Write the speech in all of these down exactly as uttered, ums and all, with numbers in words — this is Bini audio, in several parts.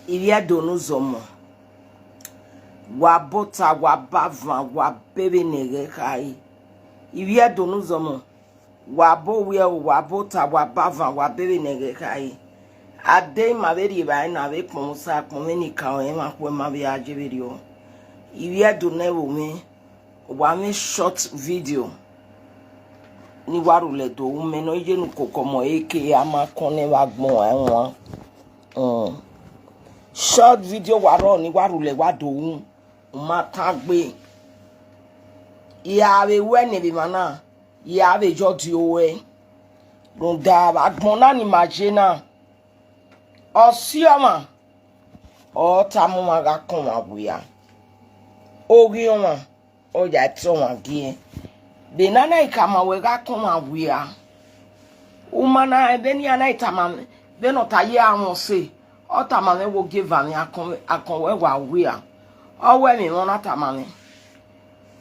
Ivbi Ẹdo ne uzọmọ, wa bọ ota, wa ba van, wa bọ vbene ẹghẹ khare. Ivbi Ẹdo ne uzọmọ, wa bọ owiẹ o, wa bọ ota, wa ba van, wa bọ vbene ẹghẹ khare. A de ima vbe rhie evbare na vbe kpọnmwẹ osa, kpọnmwẹ enikaro, emwa khuẹ ma vbe a je vberriọ. Ivbi Ẹdo ne ẹvbo mwẹ, wa mwẹ short video ne I wa rhulẹ do ru, mẹ ne ọ ye ne ukoko ọmọ eke a ma kọn nẹ vbe agbọn ẹwaẹn. Mm. Short video wa rrọọ ne I wa rhulẹ wa do ru, u ma tan gbe. I ra vbe wẹ ne emwi emwa na, I ra vbe yọ die owẹ. Rhunmwuda vbe agbọn na ne ima ye na, ọ si ọmwa, ọ tama ọmwa gha kọn ọmwa wia. Oghiọmwa, ọ ya te ọmwa gie. Vbe ne a na tama wẹ gha kọn ọmwa wia, u ma na, vbene iran na tama mwẹ, vbene ọ ta ye amwẹ ọse, ọ tama mwẹ wẹ ogieva mwẹ, akọn, akọn wẹ wa wia. Ọ wẹ emwi emwa na tama mwẹ.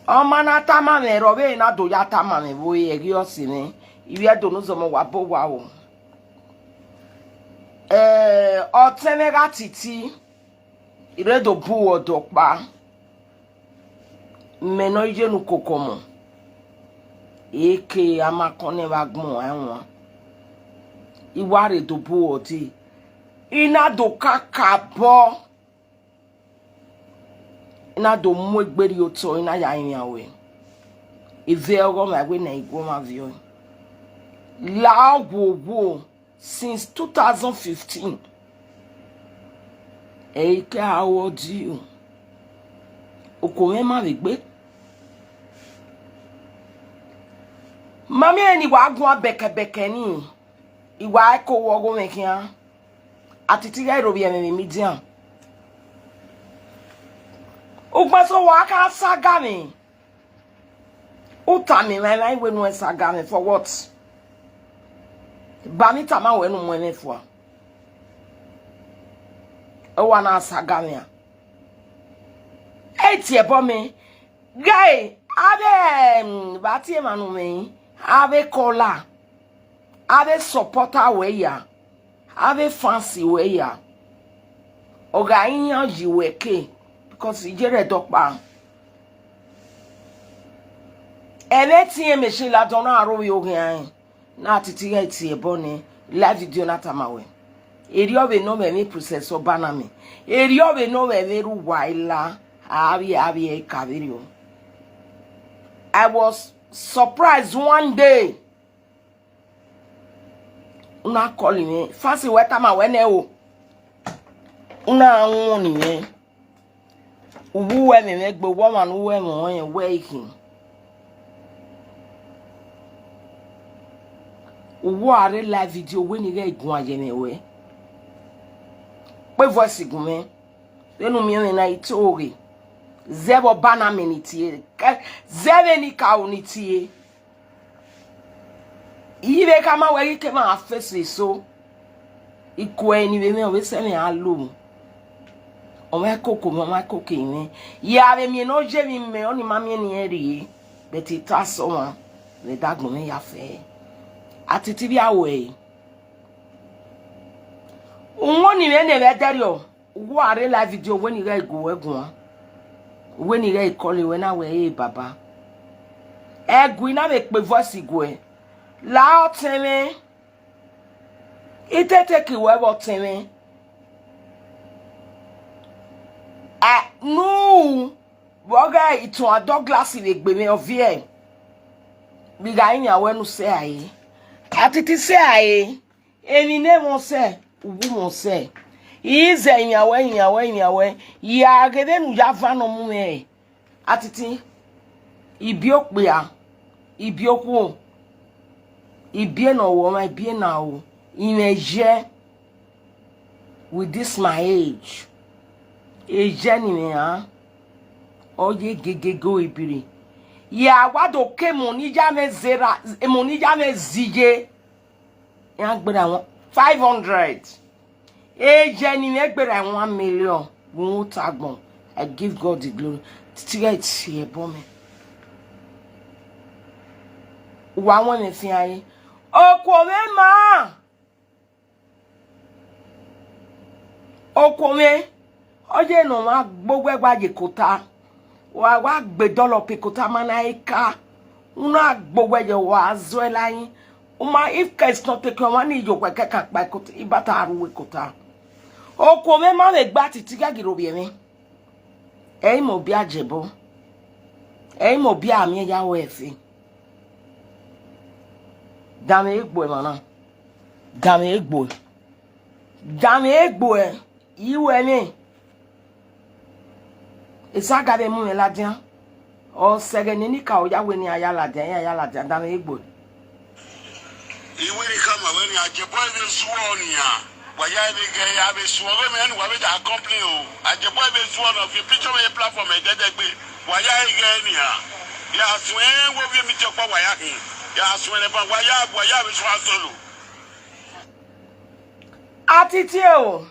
Ọ ma na tama mwẹ, rọ vbe na do ya tama mwẹ vbe ẹghẹ ọse mwẹ, Ivbi Ẹdo ne uzọmọ, wa bọ owa o. Eh, ọtẹn mwẹ gha titi, I rre do bu uwẹ ọdọ ọkpa, mẹ ne ọ ye ne ukoko ọmọ, eke a ma kọn nẹ vbe agbọn ẹwaẹn. I wa rre do bu uwẹ ọdẹ, I na do kakabọ, I na do mu egbe rhie otọ, I na ya rinmwian ruẹ. Ivẹ ọghọ mwa wẹ ne I gu ọmwa viọ. La ọghuoghuo since two thousand fifteen. Ẹ i ke a ru ọdii o. Oko mwẹ ma vbe gbe. Ma miẹn ne I wa guan bẹkẹbẹkẹ nii, I wa ko vbe ọghomwẹ khian. A titi ghẹ ro vbiẹ mwẹ vbe media. Ugbẹn so wa ka saga mwẹ. U tama emwa emwa wẹ ne u saga mwẹ for what? Ba mi tama wẹ ne u mu ẹmwẹ fua. Ọ wa na saga mwẹ a? E tie ẹbọ mẹ. Ghẹ, avbe, em, vbe a tie emwa ne u mwẹ, avbe caller, avbe supporter wẹ ya, avbe fans wẹ ya, ọ gha iran yi wẹ ke, because iye rẹ dọkpa. Ẹmwẹ ẹtin mẹ shi ladian na aro vbe oghian rẹn. Na titi ghẹ tie ẹbọ nẹ, live video na tama wẹ. Erriọ vbe ne ọ mwẹ emwi Princess Ọbanamẹ. Erriọ vbe ne ọ mwẹ emwi rre uwa ila, avbiẹ avbiẹ ka vberriọ. I was surprised one day. U na call mwẹ, fans wẹ tama wẹ nẹ o. U na wọn ni mwẹ. U vbe uwu ẹmwẹ mwẹ gbe, uwu ọmwa ne u ru ẹmwẹ ọnrẹn wẹ i khin. U vbe a rre live video wẹ ne I ghẹ guan ye ẹmwẹ ruẹ. Kpe voice gu mwẹ. Vbene u miẹn mwẹ na, I te oghe. Zẹ vbe Ọbanamẹ ne I tie, zẹ vbe enikaro ne I tie. I vbe khama wẹ ghi ke emwa face eso. I kue ni vbe mwẹ, ọ vbe sẹ mwẹ a lo. Ọ mwẹ koko mwẹ, ọ mwẹ koko mwẹ. Ya vbe miẹn ne ọ ye emwi mẹ, ọni ma miẹn ne irẹn rrie. But I ta sẹ ọmwa, vbe dagbọn mwẹ ya fẹ. A titi vbe a wẹ. Uwọnni mwẹ ne ẹmwẹ dẹrriọ. Uwa rre live video, wẹ ne I ghẹ gu wẹ guan. Wẹ ne I ghẹ call wẹ na wẹ, "Hey, baba." Ẹgu I na vbe kpe voice guẹ. La ọtẹn mwẹ. I te take wẹ vbe ọtẹn mwẹ. A, nu, vbe ọ ghẹ ituan Douglas vbe gbe mwẹ ọviẹ. Vbe I gha rinmwian wẹ ne u sẹ a re. A titi sẹ a re. Emwi ne mwẹ ọsẹ, u vbe mwẹ ọsẹ. I zẹ rinmwian wẹ, rinmwian wẹ, rinmwian wẹ. Ya ghe vbene u ya van ne ọ mu mwẹ. A titi, I biẹ okpia, I biẹ okhuo, I biẹ ne ọ ru ọmwa, I biẹ ne a ru. I mwẹ yẹ with this my age. Eyẹ ne I mwẹ a, ọ ye gegege ebiri. Ya wa do ke emọ ne I ya mwẹ zera, emọ ne I ya mwẹ ziye. Iran gberra ẹmwẹ five hundred. Eyẹ ne I mwẹ gberra ẹmwẹ one million. Vbe uhunmwu ota agbọn. I give God the glory. Titi ghẹ tie ẹbọ mẹ. Uwa wọn mwẹ fian re. Okuo mwẹ ma. Okuo mwẹ, ọ ye ne ọmwa gbe owẹ wa ye kota, wa wa gbe dọlọ pe kota ma na ka, u na gbe owẹ ye wa zọe lae, u ma, if case not take ọmwa ni ye owẹ kẹkan kpa kota, ibata ru wẹ kota. Okuo mwẹ ma vbe gba titi gha ghi rovbiẹ mwẹ. Ẹ i mọ biẹ ajebọ, ẹ i mọ biẹ amẹ ya wẹ ẹfe. Danmwẹ egbe emwa na, danmwẹ egbe, danmwẹ egbe, iwẹ mwẹ. Esaga vbe mu mwẹ ladian. Ọ sẹghẹ ne eni ka ya wẹ ne iran ya ladian, iran ya ladian, danmwẹ egbe. Iwẹ ni khama wẹ ne ajebọ vbe zuọ nian. Wa ya vbe ghẹ, a vbe suọ ọghe mwẹ ne uwa vbe da complain o. Ajebọ vbe zuọ nọ, fi picture mwẹ ye platform ẹdẹdẹgbe. Wa ya ghẹ nian. Ya suẹn wo vbe mi te ọkpa wa ya hin. Ya suẹn ne ba wa ya, wa ya vbe suẹn solo. A titi o.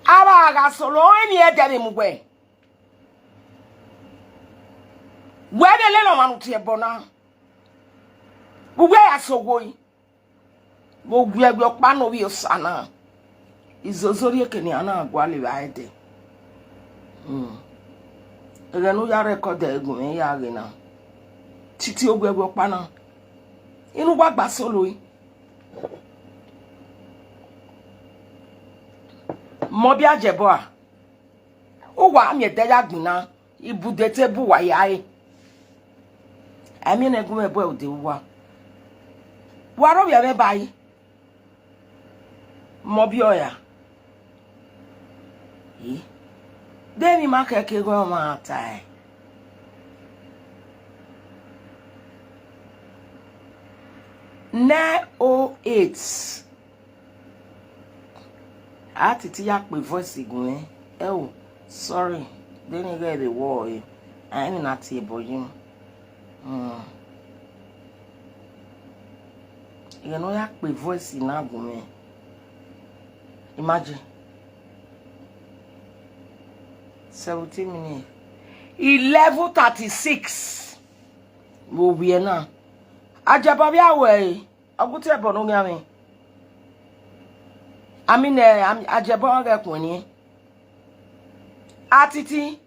A vbe gha solo, emwi ẹdẹ vbe mu wẹ. Wẹ vbe lele ọmwa ne u tie ẹbọ na. Vbe uwẹ ya sẹ owo yi. Vbe owiẹwiẹ ọkpa ne ovbi Osa na, izozo rhie ke nian na gualọ evba ẹdẹ. Hmm. Ẹghẹ ne u ya record ẹre gu mwẹ ya ghe na. Titi owiẹwiẹ ọkpa na. Inu wa gba solo yi. Mọ biẹ ajebọ a. Uwa miẹn ẹdẹ ya gbinna, ibude te bu uwa ya re. Ẹ miẹn ne gun mwẹ bu ẹre ude vbe uwa. Wa rhovbiẹ mwẹ ba yi. Mọ biẹ ọre a. Ẹ, de emwi ma khẹke ghe ọmwa tae. Nine oh eight. A titi ya kpe voice gu mwẹ. Ẹ o, sorry. De ne I ghẹ vbe wọ ọre. A emwi na tie ẹbọ yi. Hmm. Ẹghẹ ne ọ ya kpe voice na gu mwẹ. Imagine. Seventeen minutes. Eleven thirty-six. Vbe ovbiẹ na. Ajebọ vbe a wẹ ẹre. Ọ gu tie ẹbọ ne oghian mwẹ. Ami nẹ, ami, ajebọ ghẹ kuẹn niẹn. A titi.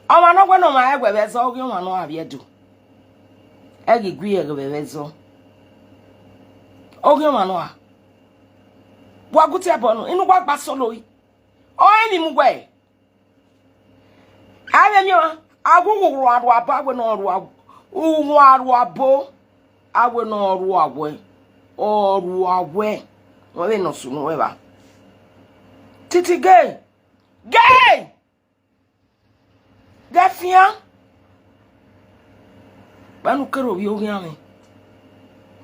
Ọmwa ne ọ wẹ ne ọmwa ẹwẹ vbe ẹzọ, oghian ọmwa ne ọ gha vbiẹ do. Ẹ ghi gu ẹghẹ vbe ẹzọ. Oghian ọmwa ne ọ gha. Wa gu tie ẹbọ nọ, inu wa gba solo yi. Ọ emwi mu wẹ. Avbe emwi ọmwa, a gu uwa rua abo, a wẹ ne ọ rua, uwa rua abo, a wẹ ne ọ rua wẹ, ọ rua wẹ, wẹ vbene ọ sunu wẹ evba. Titi ghe, ghe, ghe fian. Vbene u kere ovbi oghian mwẹ,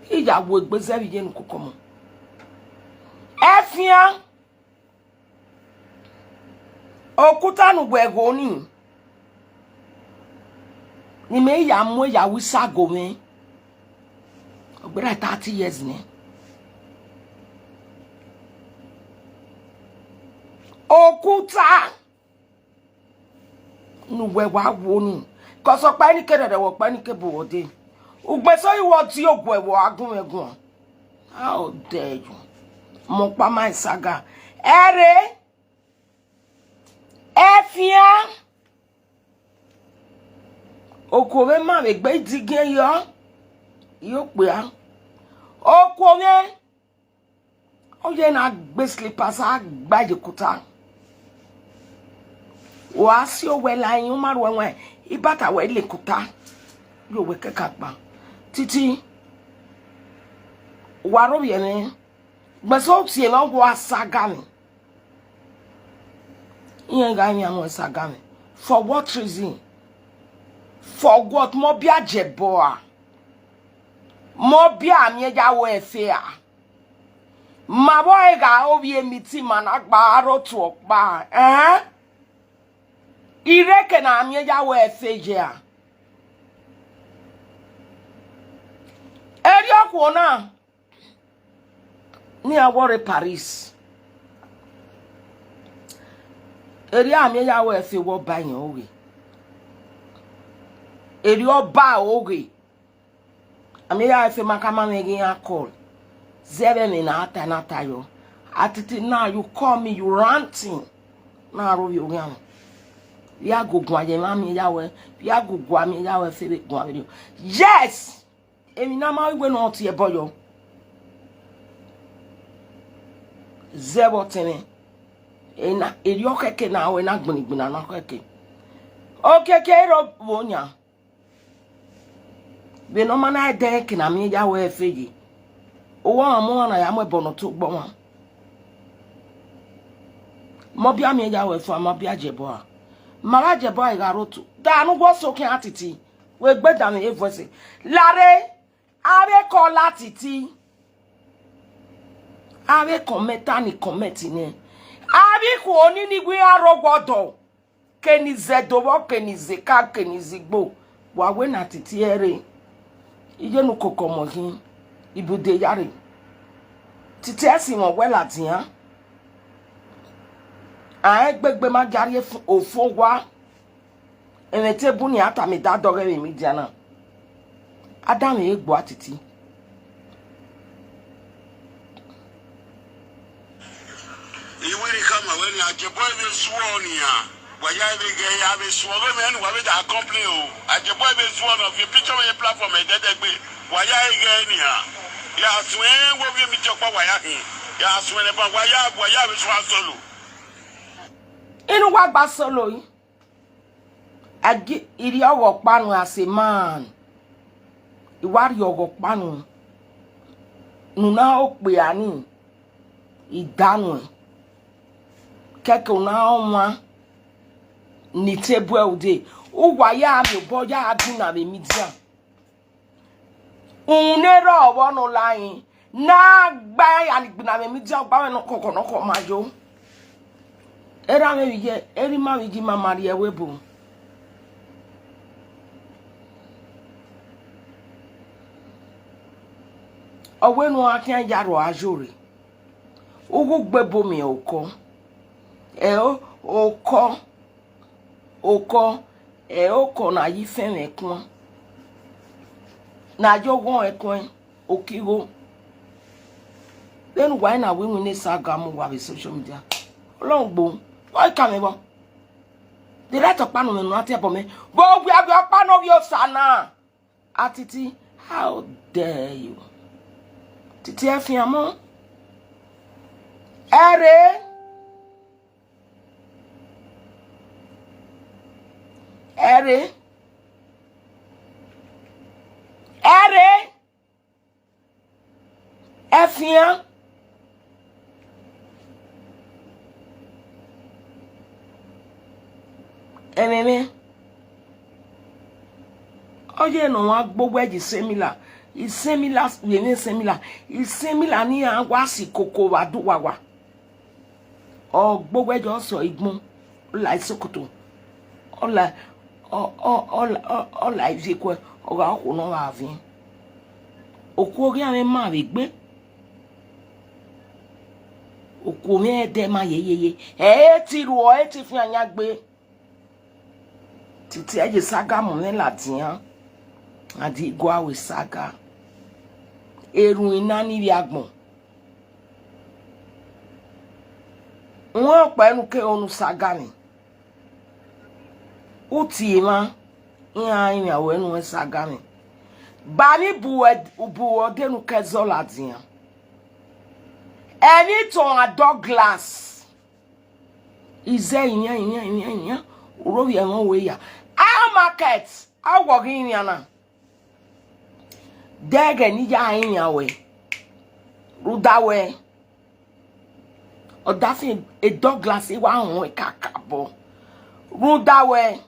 I ya wu egbe zẹ vbe iye ne ukoko ọmọ. Ẹ fian. Okuta ne uwẹ gho ni, ne imẹ ya mu ya ru isago mwẹ, ọ gberra thirty years nẹ. Okuta ne uwẹ wa wo ni, cause ọkpa ni ke rhẹrhẹ wẹ, ọkpa ni ke bu wẹ dee. Ugbeso i wẹ ọ tie oguẹ vbe a gun mwẹ guan. How dare you? Mọ ọkpa ma isaga. Ẹre, ẹ fian. Okuo mwẹ ma vbe gbe idigiẹn yọ, I okpia. Okuo mwẹ, ọ ye na gbe slippers a gba ye okuta. Wa si owẹ la iyan, u ma ru ẹwaẹn, ibata wẹ le okuta. Ye owẹ kẹkan gba. Titi, wa rhovbiẹ mwẹ, gbẹn so tie mwẹ, ọ wa saga mwẹ. Iran gha yan nuẹn saga mwẹ. For what reason? For what? Mọ biẹ ajebọ a? Mọ biẹ amẹ ya ru ẹfe a? Ma vbe ọre gha ovbi emitima na gba aro tu ọkpa, ẹn? Irẹke ne amẹ ya ru ẹfe ye a? Erriọ okhuo na, ne iran wọ rre Paris. Erriọ amẹ ya ru ẹfe vbe ọba iran oghe. Erriọ ọba oghe. Amẹ ya ru ẹfe ma ka ma mwẹ ghe iran call. Zẹ vbe ẹmwẹ ne a ta, na ta yọ. Atiti na, you call me, you ranting. Na aro vbe oghian mwẹ. Vbe a gu guan ye emwa miẹn ya wẹ, vbe a gu guan miẹn ya wẹ, fẹ vbe guan vberriọ. Yes! Emwi ne a ma ru iwẹ ne ọ tie ẹbọ yọ. Zẹ vbe ọtẹn mwẹ. Ena, erriọ khẹke na, ọ na gbinna igbinna na khẹke. Okiekie ro vbe oyan. Vbene ọ ma na dẹ ẹre ke na miẹn ya wẹ ẹfe ye, owa ọmwa mu ọmwa na ya mu ẹbọ ne ọ tobọ ọmwa. Mẹ ọ bia miẹn ya wẹ ẹfe, mẹ ọ bia jẹ ẹbọ ra? Ma gha jẹ ẹbọ ra, I gha rre otu. Da ne uwẹ ọse khian titi, wẹ gbe danmwẹ ye voice. Lare, avbe kọ la titi. Avbe comment ni comment nẹ. Avbe ikhuo ni ni wẹ iran rre owa ọdọ. Keni zẹ do vbọ, keni zẹ eka, keni zẹ igbo, wa wẹ ne a titi ẹre. Iye ne ukoko ọmọ khin, ibude ya rre. Titi ẹse mwẹ wẹ ladian. A rẹn gbegbe ma gia rrie fu-, ofo owa. Ẹmwẹ te bun ni a tama da dọghe vbe media na. A danmwẹ egbe a titi. I wiri khama wẹ ne Ajebọy vbe zuọ nian, wa ya vbe ghẹ ya vbe suẹn ọghe mwẹ ne uwa vbe da complain o. Ajebọy vbe zuọ ne ọ viọ picture mwẹ ye platform ẹdẹdẹgbe, wa ya vbe ghẹ nian. Ya suẹn wo vbiẹ mi tie ọkpa wa ya khin. Ya suẹn nẹ ban wa ya, wa ya vbe suẹn solo. Inu wa gba solo yi. A gi, I rhie ọghọ ọkpa nuẹn as a man. I wa rhie ọghọ ọkpa nuẹn. Ne u na okpia ni, I da nuẹn. Kẹkẹ u na ọmwa ni te bu ẹre ude. Uwa ya miẹn obọ ya gbinna vbe media. Uhunmwu ne erha ọvbọ ne ọ la rin, ne a gba ya ni gbinna vbe media, ọgba mwẹ nọkhọkhọ nọkhọ ma yo. Erha mwẹ vbe iye, erha ima vbe iye ima ma rhie ẹvbo ebo. Ọ wẹ ne u gha khian ya rrọọ ayo rre. Ughugbe ebo miẹn okọ. Ẹ o, okọ. Okọ, ẹ okọ na ye ifẹnmwẹ ẹkuan, ne a ye oghọn ẹkuẹn, okigho. Vbene uwa na wẹ iwinna saga mu uwa vbe social media, Ọlọrun gbo, ọ i ka mwẹ vbọ? De right ọkpa ne u mwẹ ne u na tie ẹbọ mẹ, vbe owiagia ọkpa ne ovbi Osa na? A titi, how dare you? Titi ẹfian mọ. Ẹre. Ẹre. Ẹre. Ẹfian. Ẹmwẹ mwẹ. Ọ ye ne ọmwa gbe owẹ ye isẹmila, isẹmila, vbe emwi isẹmila, isẹmila ne iran wa si koko vbe aduwawa. Ọ gbe owẹ ye ọsọ igbọn, ọ la isokoto, ọ la, ọ, ọ, ọ la, ọ, ọ la ivie kuẹ, ọ gha okhuo ne ọ gha viẹn. Okhuo ghian mwẹ ma vbe gbe. Okhuo mwẹ ẹdẹ ma yeyeye, ẹ i ti ru, ẹ i ti fian yan gbe. Titi ẹ ye saga mu mwẹ ladian, a di gua wẹ saga. Erhunmwu na ni vbe agbọn. Wọn ọkpa ẹnu ke onu saga ni. U tie emwa, iran rinmwian ruẹ ne u saga mwẹ. Ba ni bu uwẹ, bu uwẹ ọdẹ ne u kẹ zọ ladian. Ẹmwẹ itohan Douglas. Izẹ iyan, iyan, iyan, iyan. U ro vbiẹ ẹmwẹ uwẹ ya. Our market, a wọ ghi rinmwian na. Dẹghẹ ne I ya rinmwian ruẹ. Rhunmwuda wẹ, ọdafẹn Douglas wa họn kakabọ. Rhunmwuda wẹ,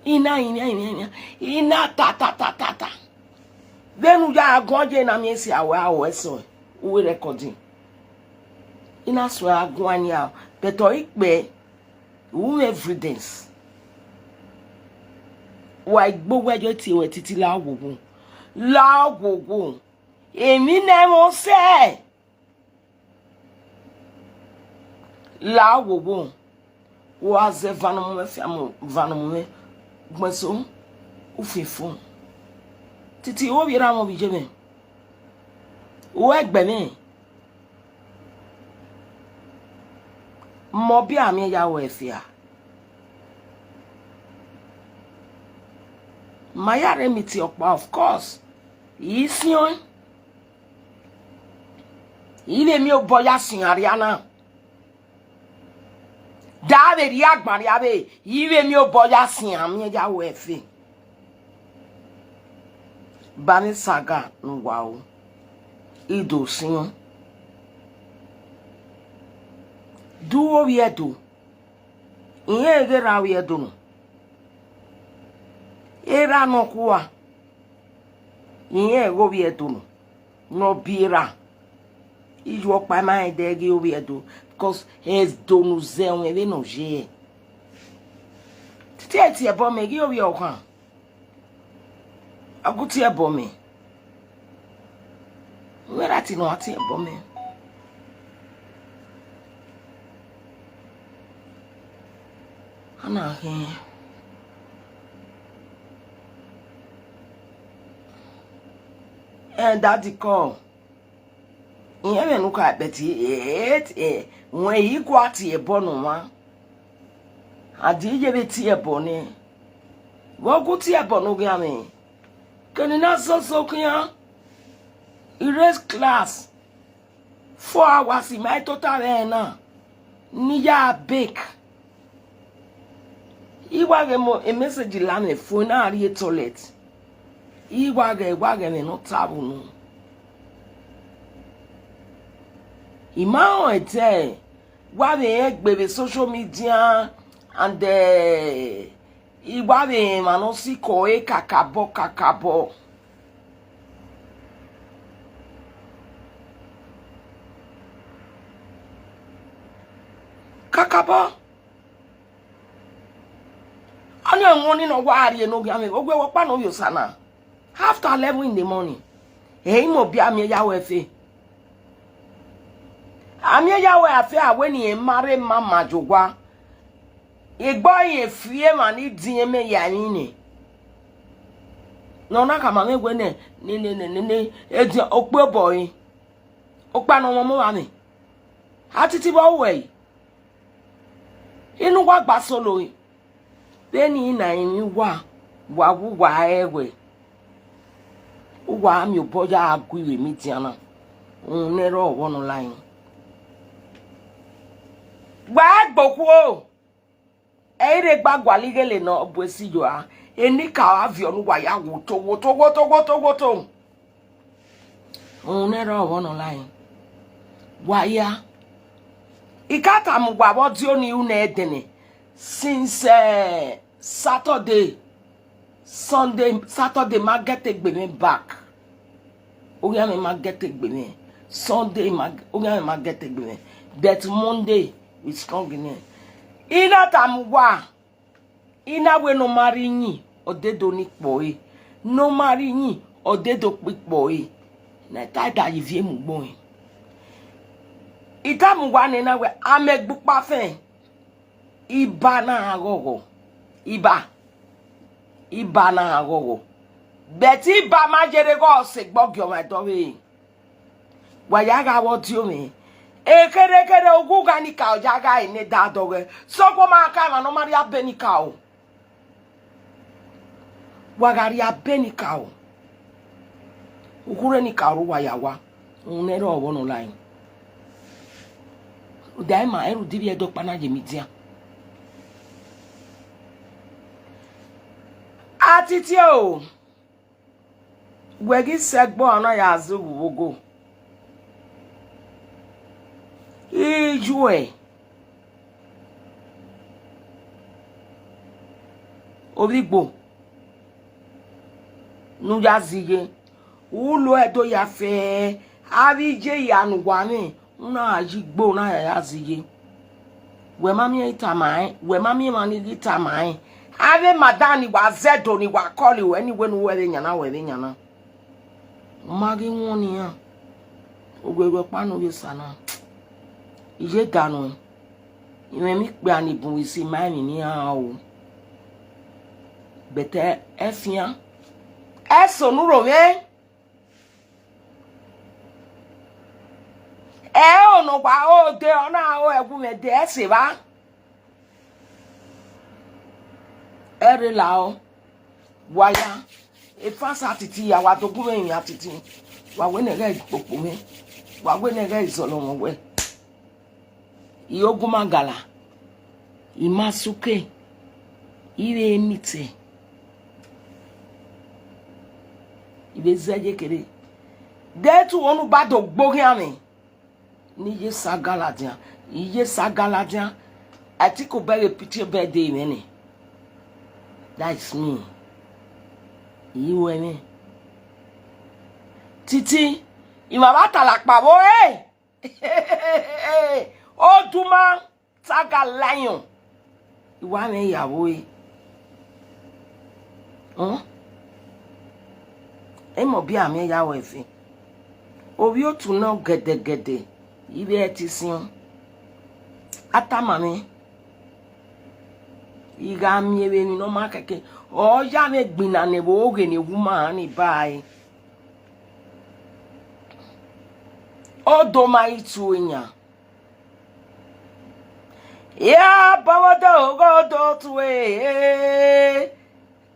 I na rinmwian, rinmwian, rinmwian, I na ta, ta, ta, ta, ta. Vbene u ya guan ye na miẹn si a wẹ a ru ẹsọhẹ, u vbe record. I na suẹn a guan nia, but ọ i kpẹ, u mwẹ evidence. Wa i gbe owẹ ye tie ruẹ titi la wowo. La wowo. Emwi ne ẹmwẹ sẹ. La wowo. Wa zẹ van ne ọ mu mwẹ fian mu, van ne ọ mu mwẹ. Gbẹn so, u fin fo. Titi ovbi erha mwẹ, ovbi iye mwẹ. Uwẹ gbẹmwẹ, mẹ ọ biẹ a miẹn ya wẹ fia. Ma ya rre meet ọkpa, of course. I siẹn ọẹn. I vbe miẹn obọ ya siẹn arria na. Da vbe rhie agban rria vbe, I vbe miẹn obọ ya siẹn a miẹn ya wẹ fia. Ba mwẹ saga ne uwa ru, I do siẹn ọẹn. De u ovbi Ẹdo? Irẹn ghe erha ovbi Ẹdo nọ. Erha nọkhua, irẹn ghe ovbi Ẹdo nọ, ne ọ biẹ erha. Iyuẹ ọkpa ma rẹn dẹ ghe ovbi Ẹdo, because Ẹdo ne u zẹ ruẹn vbene ọ ye. Te tie ẹbọ mẹ ghi ovbi ọkhan. Ọ gu tie ẹbọ mẹ. Wẹ ra tie ne ọ ra tie ẹbọ mẹ. A na khin. Ẹ, daddy call. Irẹn mwẹ ne u ka bet, eh, eh, wẹ I gua tie ẹbọ ne ọmwa. A di ye vbe tie ẹbọ nẹ. Vbe ọ gu tie ẹbọ ne oghian mwẹ. Kene na zozo khian. I raise class. Four hours, I ma tota vbe ẹre na, ne I ya bake. I wa ghe mo, e message la mwẹ fo na rrie toilet. I wa ghe, wa ghe mwẹ ne ọ ta vbe unu. I ma rẹn ẹdẹ, wa vbe rẹn egbe vbe social media and, eh, I wa vbe rẹn emwa ne ọ sikẹ ọre kakabọ, kakabọ. Kakabọ. Ọnii ẹmwẹ ọnii ne ọ wa rrie ne oghian mwẹ, owe wẹ ọkpa ne ovbi Osa na. After eleven in the morning, ẹ i mobọ a miẹn ya wẹ fe. A miẹn ya wẹ a fe, a wẹ ne irẹn ma rre ma ma ye owa. Egbe ọre irẹn fi emwa ni diẹn mẹ ya emwi nẹ. Ne ọ na khama mwẹ wẹ nẹ, ne, ne, ediọn okpia obọ ẹre. Okpia ne ọ mwẹ ọmọ vbe amẹ. A titi vbe ọ wẹ ẹre. Inu uwa gba solo ẹre. Vbene I na rinmwian uwa, wa wu uwa rẹn wẹ, uwa miẹn obọ ya gu vbe media na, rhunmwuda ẹre ọvbọ ne ọ la rin. Wa gbe okhuo, ẹ i rre gba gualọ ighele ne ọ bu esi yo a, enikaro a viọ ne uwa ya woto, woto, woto, woto, woto. Rhunmwuda ẹre ọvbọ ne ọ la rin. Wa hia. I ka tama uwa vbe ọdiọn ne I ru nẹ ẹdẹnẹ, since, eh, Saturday, Sunday, Saturday ma get egbe mwẹ back. Oghian mwẹ ma get egbe mwẹ. Sunday ma, oghian mwẹ ma get egbe mwẹ. But Monday, we strong in there. I na tama uwa, I na wẹ ne ọ ma rri iyẹn, ọ dedo ni kpọ ẹre. Ne ọ ma rri iyẹn, ọ dedo kpikpọ ẹre. Ne I ta da ye viẹ mu ugbẹn. I tama uwa nẹ na wẹ, amẹ gbe ukpa fẹn, iba na ghọghọ. Iba. Iba na ghọghọ. But iba ma yerre ghọ sẹ egbe ọgiọmwa ẹdẹ ọvbehe. Wa ya gha vbe ọdiọn mwẹ. Ekherhe ekherhe, ughugha ni ka ya gha ne da dọghẹ. Sokpan ma ka emwa ne ọ ma rhie abe ni ka o. Wa gha rhie abe ni ka o. Ukhure ni ka ru wa ya wa. Rhunmwuda ẹre ọvbọ ne ọ la rin. Uda ima ẹre udivbi ẹdẹ ọkpa na ye media. A titi o. Wẹ ghi sẹ ẹgbẹe ọna ya zẹ vbe ogo. Iyuẹ. Ovbi Igbo. Ne u ya zẹ iye. U lo ẹdo ya fẹ. Avbe iye hia ne uwa mwẹ. U na gha ye igbo na ya ya zẹ iye. Wẹ ma miẹn tama rẹn, wẹ ma miẹn emwa ni ghi tama rẹn. Avbe madam ni wa zẹ do ni wa call wẹ ni wẹ ne uwẹ vbe yan na, wẹ vbe yan na. U ma ghi wọn ne iran. Owe rhie ọkpa ne ovbi Osa na. Iye da nuẹn. Imẹ emwi ikpia ni bun isi ma emwi ne iran o. But ẹ, ẹ fian. Ẹso ne u ro mwẹ. Ẹo ne wa ro de, ọ na ro ẹwu mwẹ de, ẹse evba. Ẹre lao, wa ya, efasa titi ya, wa do gu mwẹ emwi titi, wa wẹ ne ghẹ kpokpo mwẹ, wa wẹ ne ghẹ zọlọ mwẹ wẹ. I ogun ma gala, I ma suke, I vbe mitẹ, I vbe zẹ ye kere. De tu unu ba do gbe oghian mwẹ, ne I ye sa gala dian, I ye sa gala dian. I think obẹ ghe picture birthday mwẹ nẹ. That is me. I wẹ mwẹ. Titi, I ma vba talakpa vbo ẹre. Oduma, tiger lion. I wa mwẹ ya vbo ẹre. Hmm? Emọ bia mwẹ ya wẹ ẹfe. Ovbi otu nọ gẹdẹgẹdẹ, I vbe ẹtin siọn. A tama mwẹ, I gha miẹn vbe emwi ne ọ ma kẹkẹ, ọ ya mwẹ gbinna ne vbe oghe ne woman ni ba ẹre. Ọ do ma i tu yan. Ya bọmọdo ghodo tue,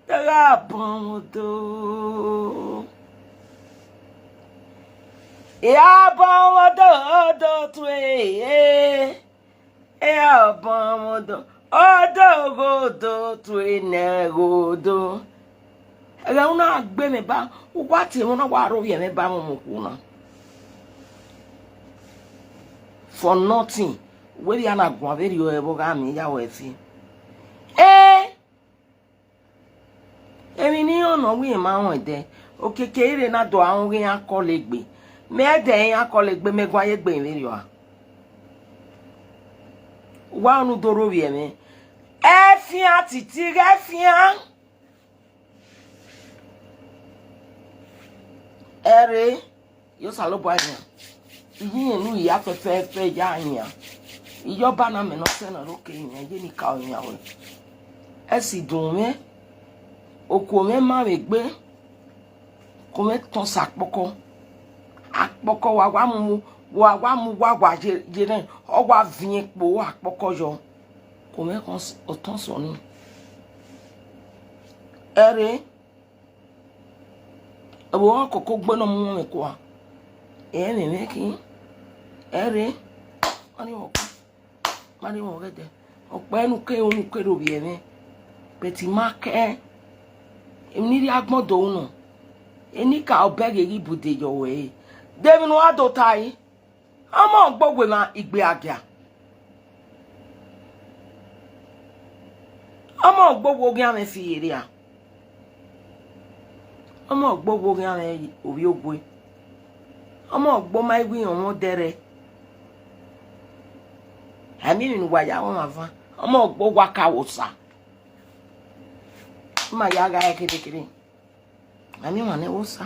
ya bọmọdo. Ya bọmọdo ghodo tue, ya bọmọdo. Odo ghodo tue nẹ ghodo. Ẹghẹ u na gbe mwẹ ba, u wa tie mwẹ na wa ro vbiẹ mwẹ ba mwẹ mu okhu na. For nothing, wẹ vbe a na guan vberriọ ẹvbo gha miẹn ya wẹ fi. Eh! Emwi ne I rẹn nọ wẹ ma rẹn ẹdẹ, okiekie ire na do a rẹn oghe iran kọlegbe. Mẹ ẹdẹ iran kọlegbe, mẹ guan ye egbe vberriọ a. Wa unu do ro vbiẹ mwẹ. Ẹfian titi ghẹ fian. Ẹre, ye Osanobua yan. Iyẹn ne u ya fẹfẹfẹ ya yan. Iyọba na mẹ ne ọ sẹ na ro ke yan, ye ni ka ọ yan wẹ. Ẹsi dun mwẹ, okuo mwẹ ma vbe gbe, ku mwẹ tọn sẹ akpọkọ. Akpọkọ wa wa mu, wa wa mu wa wa ye, ye rẹn, ọ wa viẹn kpo akpọkọ yọ. Ku mwẹ kan s-, otọn sọ ni. Ẹre, ẹvbo ọkọkọ gbe ne ọ mu mwẹ kua. Ẹ mwẹ mwẹ khin. Ẹre, ma ni wọ kua. Ma ni wọ ghẹdẹ. Ọkpa enu ke unu ke ro vbiẹ mwẹ. But I ma kẹ. Emwi ni rhie agbọn do unu. Enikaro bẹghe ghi bu de yọ wẹ re. De emwi ne u gha do ta ẹre? Ọmọ ogbo wẹ emwa igbe agia. Ọmọ ogbo wo oghian mwẹ fi ye rria. Ọmọ ogbo wo oghian mwẹ ovbi ogue. Ọmọ ogbo ma i wi ọmọ dẹrẹ. Ẹmimi ne uwa ya vbe ọmwa van. Ọmọ ogbo wa ka wo osa. Ma ya gha ẹre kere kere. Ami wan ne wo sa.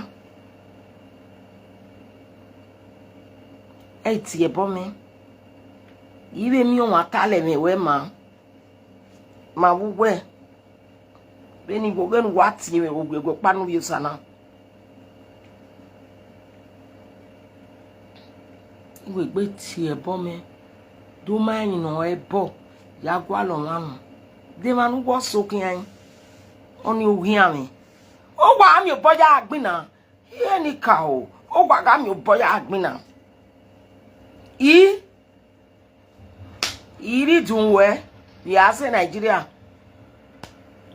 Ẹ tie ẹbọ mẹ. I vbe miẹn ọmwa talẹ mwẹ wẹ ma. Ma vbe uwẹ. Vbene I vbe oghẹ ne uwa tie mwẹ vbe owiẹguẹ ọkpa ne ovbi osa na. I wegbe tie ẹbọ mẹ. Do ma emwi ne ọ ẹbọ ya gualọ ọmwa nọ. De emwa ne uwẹ ọse okhian, ọnii oghian mwẹ. Uwa gha miẹn obọ ya gbinna, iran ni ka o, uwa gha miẹn obọ ya gbinna. I, I rhie idun wẹ, ya sẹ Nigeria.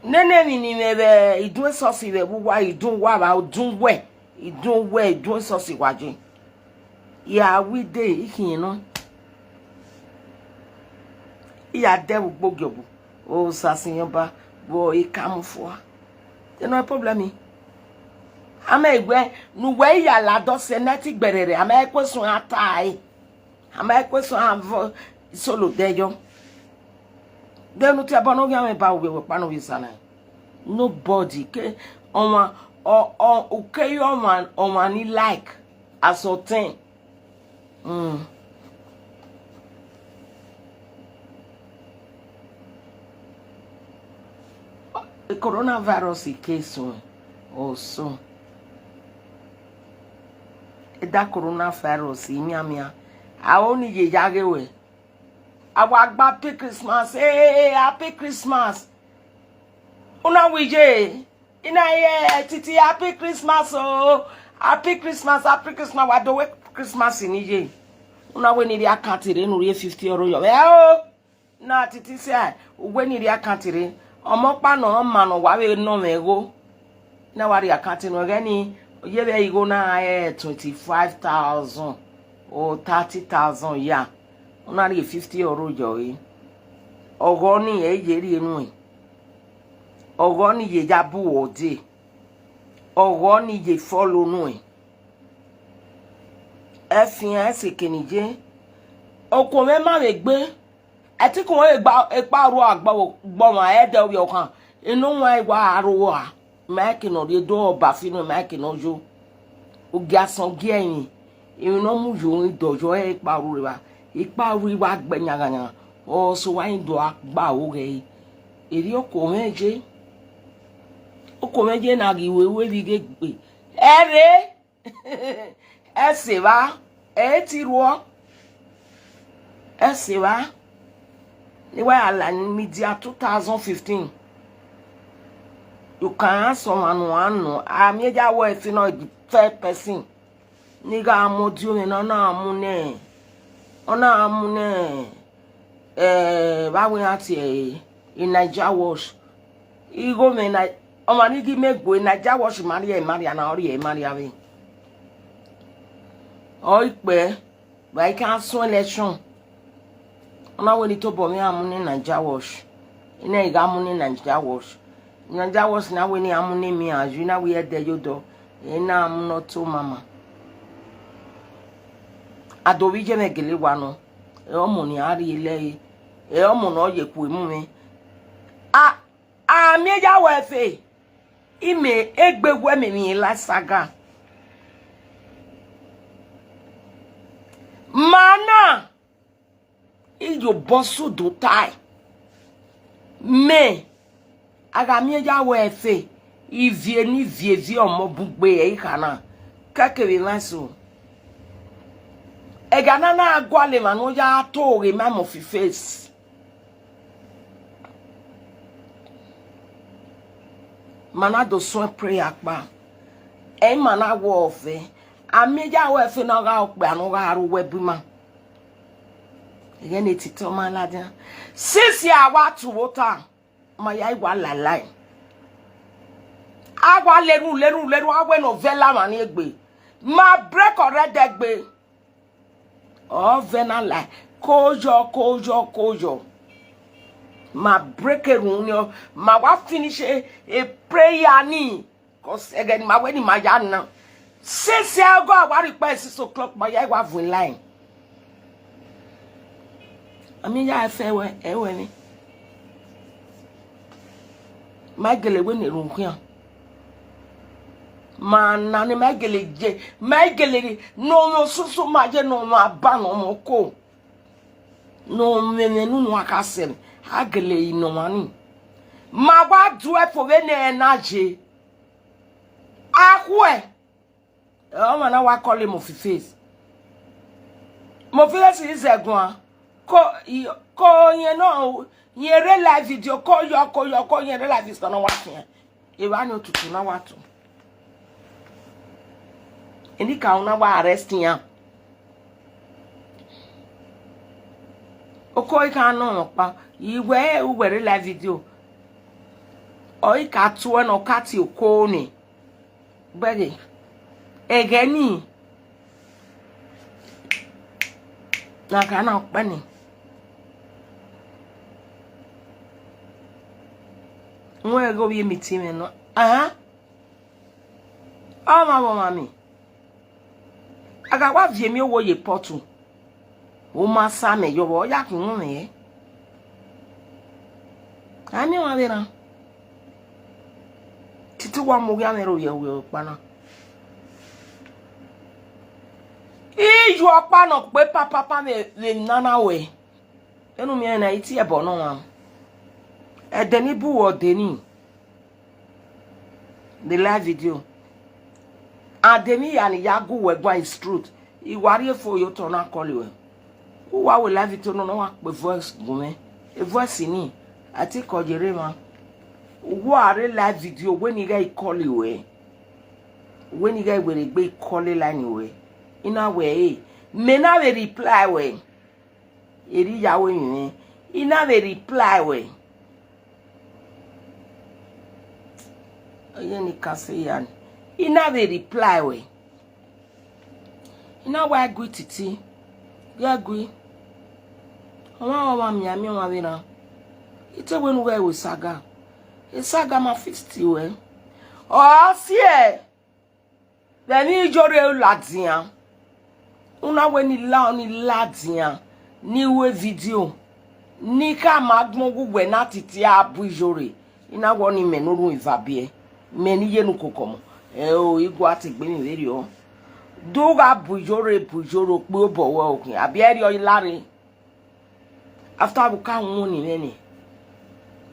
Nene emwi ne imẹ vbe idun esọsi vbe uwa, idun uwa vbe odun wẹ, idun wẹ, idun esọsi wa je. Ya wi de ikhiẹn nọ. I ya dẹ vbe ugbo giọbu. Osa sin yọba, vbe ikamu fua. Te nọ problem. A ma wẹ ne uwẹ ya la dọ sẹ nẹ ti gberere, a ma ku esuẹn a ta ẹre. A ma ku esuẹn a vọ solo dẹ yọ. De ne u tie ẹbọ ne oghian mwẹ ba uwẹ wẹ ọkpa ne ovbi osa na. Nobody ke ọmwa, ọ, ọ, u ke ye ọmwa, ọmwa ni like as ọtẹn. Mm. Coronavirus case, oh, so. Eda coronavirus, imiamia, Aro ni ye ya ghe wẹ. A wa gba happy Christmas, eh, happy Christmas. Una wi ye, ina ye Titi happy Christmas o, happy Christmas, happy Christmas, wa do wẹ Christmas ni ye. Una wẹ ne I rhie account rre ne u rhie fifty euro yọ vbe o. Na Titi sẹ, uwẹ ni rhie account rre, ọmọ ọkpa nọ, ọ ma nọ, wa vbe nọ mwẹ igho. Na wa rhie account nọ, ẹghẹ ni, ọ ye vbe igho na, eh, twenty five thousand or thirty thousand ya, u na rhie fifty euro yọ re. Ọghọ ni ẹ ye rhie nuẹn, ọghọ ni ye ya bu uwẹ dee, ọghọ ni ye follow nuẹn. Ẹfian ẹse keniye, okuo mwẹ ma vbe gbe, ẹtin kuẹn vbe gba ekpa orhu agbọmwa ẹdẹ ovbi ọkhan, enowan wa aro ra, ma ẹke ne ọ rhie do ọba fi nọ, ma ẹke ne ọ yo. Ogiasọn gie ẹrin, emwi ne ọ mu yo rin dọ yọ ẹre ekpa orhu rre evba, ekpa orhu wa gbe yanghanyan, ọ sẹ owa rin do gba aro ghẹ re. Erriọ okuo mwẹ ye, okuo mwẹ ye na ghi ru evbighe egbe, ẹre. Ẹse evba, ẹ i ti rhuọ. Ẹse evba, ne I wa ya la ne media two thousand fifteen. You can ask someone who I know. A miẹn ya wẹ ẹfe nọ, the third person. Ne I gha mu ọdiọn mwẹ na, ọ na mu nẹ, ọ na mu nẹ, eh, vbe a wẹ iran tie ẹre, Naija Watch. Igho mwẹ na, ọmwa ni ghi mẹ gbe Naija Watch, ma rhie, ma rhie na, ọ rhie, ma rhie avbe. Ọ ikpẹ, vbe a i ka sọn election. Ọ na wẹ ne I tobọ mwẹ iran mu ne Naija Watch. I na gha mu ne Naija Watch. Naija Watch na wẹ ne iran mu ne emwi iran, yu na wẹ ẹdẹ ye odọ, ẹ na mu ne ọ to mama. A do vbe iye mwẹ gele wa nọ, ẹ ọmọ ne a rhie lẹre, ẹ ọmọ ne ọ ye ku emu mwẹ. A, a miẹn ya wẹ ẹfe, imẹ egbe wẹ mẹ emwi la saga. Ma na, iyobọ sudu tae. Mẹ, a gha miẹn ya wẹ ẹfe, ivie ne ivie viọ ọmọ bun gbe ẹre ikha na, kẹkẹ vbe mwa eso. Ẹghẹ na na gualọ emwa ne ọ ya to ghe ma mọ fi face. Ma na do suẹn prayer kpa. Ẹ i ma na wọ ọvẹ. A miẹn ya wẹ ẹfe ne ọ gha okpia ne ọ gha ru wẹ bu ima. Ẹghẹ ne etitọ ma ladian. Sisi a wa tu vbe ota, ma ya i wa lalai. A wa leru, leru, leru, a wẹ ne ọ vẹ la mwa ni egbe. Ma break ọrẹdẹ gbe. Ọ vẹ na la, ko yọ, ko yọ, ko yọ. Ma break erhunmwu ni, ma wa finish e, e prayer ni. 'Cause ẹghẹ ne ma wẹ ne ma ya na. Sisi ẹgọ a wa rhie ikpẹdẹ six o'clock, ma ya i wa vuọn line. A miẹn ya ẹfe ẹwẹ, ẹwẹ ni. Ma gele wẹ ne erhunmwu khian. Ma na ni ma gele ye, ma gele ne ọmwa osusu ma ye ne ọmwa ba ne ọmwa oko. Ne ọmwa ẹmwẹ ne unu a ka sẹ, a gele yi ne ọmwa ni. Ma wa du ẹfo vbene ẹ na ye. A khuẹ. Ọmwa na wa call Mofi Face. Mofi Face is a guan. Ko, i, ko yẹn nọ, yẹn rre live video, ko yọ, ko yọ, ko yẹn rre live video na wa fian. Evba ni otutu na wa tu. Enikaro na wa arrest iran. Oko i ka nọ ọkpa, i wẹ uwẹ rre live video. Ọ i ka tuẹ ne ọ ka tie oko ni. Gbẹghe, ẹghẹ ni, na ka na ọkpẹ ni. Wẹ ghe ovbi emitin mwẹ nọ, ahan, ọmwa vbe ọmwa mi. A gha wa viọ emiọvbo ye pọtu. U ma sa mẹ yọ vbe ọ ya khin wọnmwẹ yẹ. A miẹn ọmwa vbe rran. Titi wa mu oghian mwẹ rre ovbi ọkpa na. Iye ọkpa nọ kpe papapa vbe, vbe nana ruẹ. Vbene u miẹn na, i tie ẹbọ nọ ọmwa. Ẹdẹ ni bu uwẹ ọdẹ ni. The live video. And emwi hia ni ya gu uwẹ guan is truth. I wa rhie fo ye otọ na call ruẹ. Uwa wẹ live video nọ, ne ọ wa kpe voice gu mwẹ. E voice ni, a te kọ ye rre emwa. Uwa rre live video, wẹ ne I ghẹ call ruẹ. Wẹ ne I ghẹ werriegbe call line ruẹ. I na wẹ ẹre, mẹ na vbe reply ruẹ. Erriọ ya wẹ emwi mwẹ, I na vbe reply ruẹ. Ọ ye ne I ka sẹ ya ni, I na vbe reply ruẹ. I na wa gui titi, ghẹ gui. Ọmwa ọmwa mianmian ọmwa vbe na. I te wẹ ne u ghẹ ru saga. Saga ma fix ruẹ. Ọ siẹ. Vbe emwi Iyore ladian, u na wẹ ne I la, ne I ladian, ne I ru video, ne I khama agbọn ghe uwẹ na titi a bu Iyore, I na wẹ ọnii mẹ ne u rhun eva biẹ, mẹ ne I ye ne u koko ọmọ. Ẹo, I gua te egbe emwi vberriọ. Do gha bu Iyore, bu Iyore, okpia obọ ruẹ okhian, a biẹ rriọ i lare. After vbe u ka wọn ni mwẹ ni,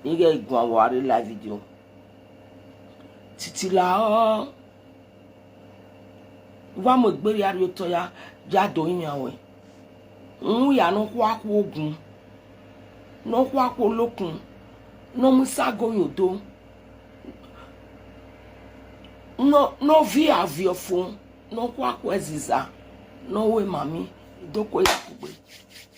I ghẹ guan vbe a rre live video. Titi la ọ, wa mu egbe rhia rrie otọ ya, ya do iran ruẹ. Uhunmwu ya ne ọ khua khu ogun, ne ọ khua khu olokun, ne ọ mu isago hin odo, ne ọ, ne ọ viọ aviọ fo, ne ọ khua khu ẹziza, ne ọ ru emami, do kue ya kugbe.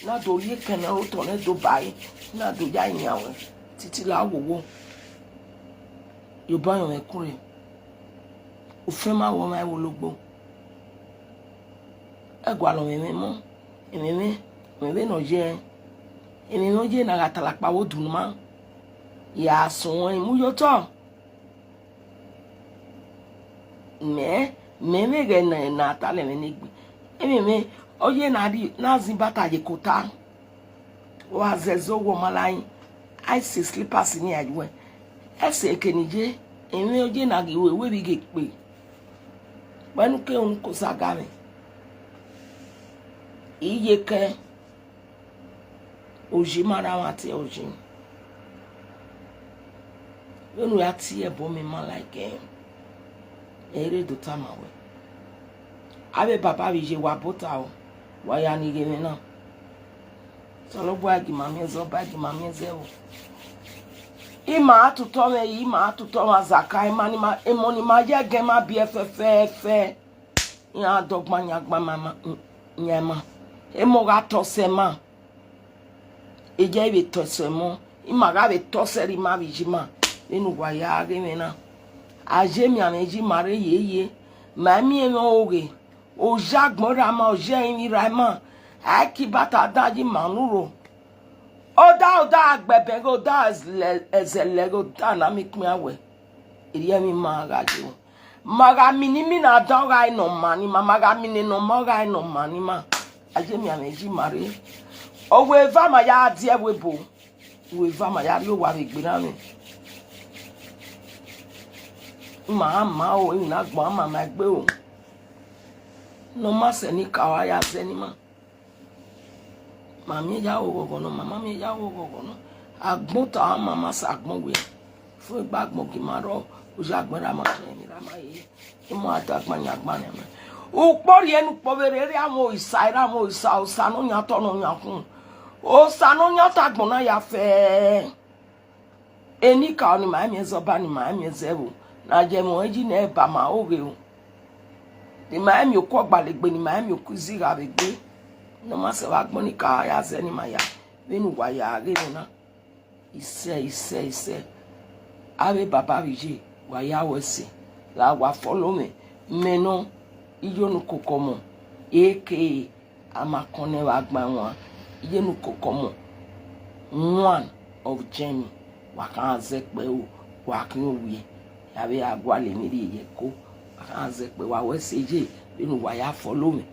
Na do rhie ekẹn ne aro otọ nẹ do ba ẹre, na do ya yan ruẹ titi la wowo. Yoba yọn mwẹ kunre, ofẹn ma wọ ọmwa ẹvbo logbo. Ẹgualọ mwẹ mwẹ mọ, ẹmwẹ mwẹ, mwẹ vbe ne ọ ye ẹre, ẹmwẹ mwẹ ọ ye na gha talakpa vbe odunmwu ma, ya suẹn mu ye otọ. Mẹ, mẹ vbe ghẹ ne, ne a talẹ mwẹ ne egbe. Emwi mwẹ, ọ ye na rri, na zin ibata ye kota. Wa zẹzẹ owọ ma la yin, a i se slippers ni a yuẹ. Ẹse eke ni ye, emwi ọ ye na ghi ru ewe vbe ghe kpe. Wẹ ne u ke unu ko saga mwẹ. Iye kẹ. Oji ma rre amwa tie oji. Vbene u ya tie ẹbọ mẹ ma like ẹn. Ẹ i re do tama wẹ. Avbe baba vbe iye wa bota o, wa ya ni ghe mwẹ na. Osanobua gi ma miẹn zẹ, Ọba gi ma miẹn zẹ o. Ima a tutọ mwẹ, ima a tutọ mwẹ azaka, ima ni ma, emọ ni ma ye ẹgẹn ma biẹ fẹfẹfẹ. Iran dọgban yan gban ma, ma, yan ima. Emọ gha tọ sẹ ma. Eya i vbe tọ sẹ mọ, ima gha vbe tọ sẹ rre ima vbe iye ima, vbene uwa ya ghe mwẹ na. A ye mianmwẹ ye ima rre yeye, ma i miẹn mwẹ oghe, oya agbọn ra ima, oya ẹrinmwi ra ima, a i ke ibata dan ye ima ne uro. Oda, oda gbe ẹbẹn ghe, oda ẹzẹ lẹ ghe, oda ne a miẹn ikpia wẹ, erriọ emwi ima gha ye. Ma gha mini mina dan ọghe ne ọ ma ni ima, ma gha mini ne ọ ma ọghe ne ọ ma ni ima. A ye mianmwẹ ye ima rre. Owa eva ma ya die ẹvbo ebo. Owa eva ma ya rrie owa vbe egbe na mwẹ. Ima a ma o, emwi ne agbọn a ma ma egbe o. Ne ọ ma sẹ ne I ka ọre a ya zẹ ne ima. Ma miẹn ya ghọghọ nọ, ma ma miẹn ya ghọghọ nọ. Agbọn ta ọmwa ma sa agbọn wẹ. Fo egbe agbọn gi ima rrọọ, oya agbọn ra ma khian emwi ra ma ye. Emọ a dagban yan gban nẹ mẹ. Ukpo rhie ne ukpo vbe rre, erha mwẹ Osa, erha mwẹ Osa, Osa ne ọ yan otọ ne ọ yan ukhunmwu. Osa ne ọ yan otọ agbọn na ya fẹ. Enikaro ni ma i miẹn zẹ, Ọba ni ma i miẹn zẹ ẹvbo, ne a ye ẹmwẹ ọnrẹn yi nẹ ba ma oghe o. Ne ima i miẹn oku ọgbalegbe, ne ima i miẹn oku izigha vbe egbe. Ne ọ ma sẹ vbe agbọn ni ka ya zẹ ne ima ya, vbene uwa ya ghe mwẹ na. Isẹ, isẹ, isẹ. Avbe baba vbe iye, wa ya ru ẹse, la wa follow mwẹ, mẹ nọ, Iye Onukoko Ọmọ, aka Amakọnnẹ vbe Agbanwan, Iye Onukoko Ọmọ, one of Germany, wa khan zẹ kpẹ o, wa khian owiẹ, ya vbe gha gualọ emwi rhie ye ẹko, wa khan zẹ kpẹ, wa ru ẹse ye, vbene uwa ya follow mwẹ.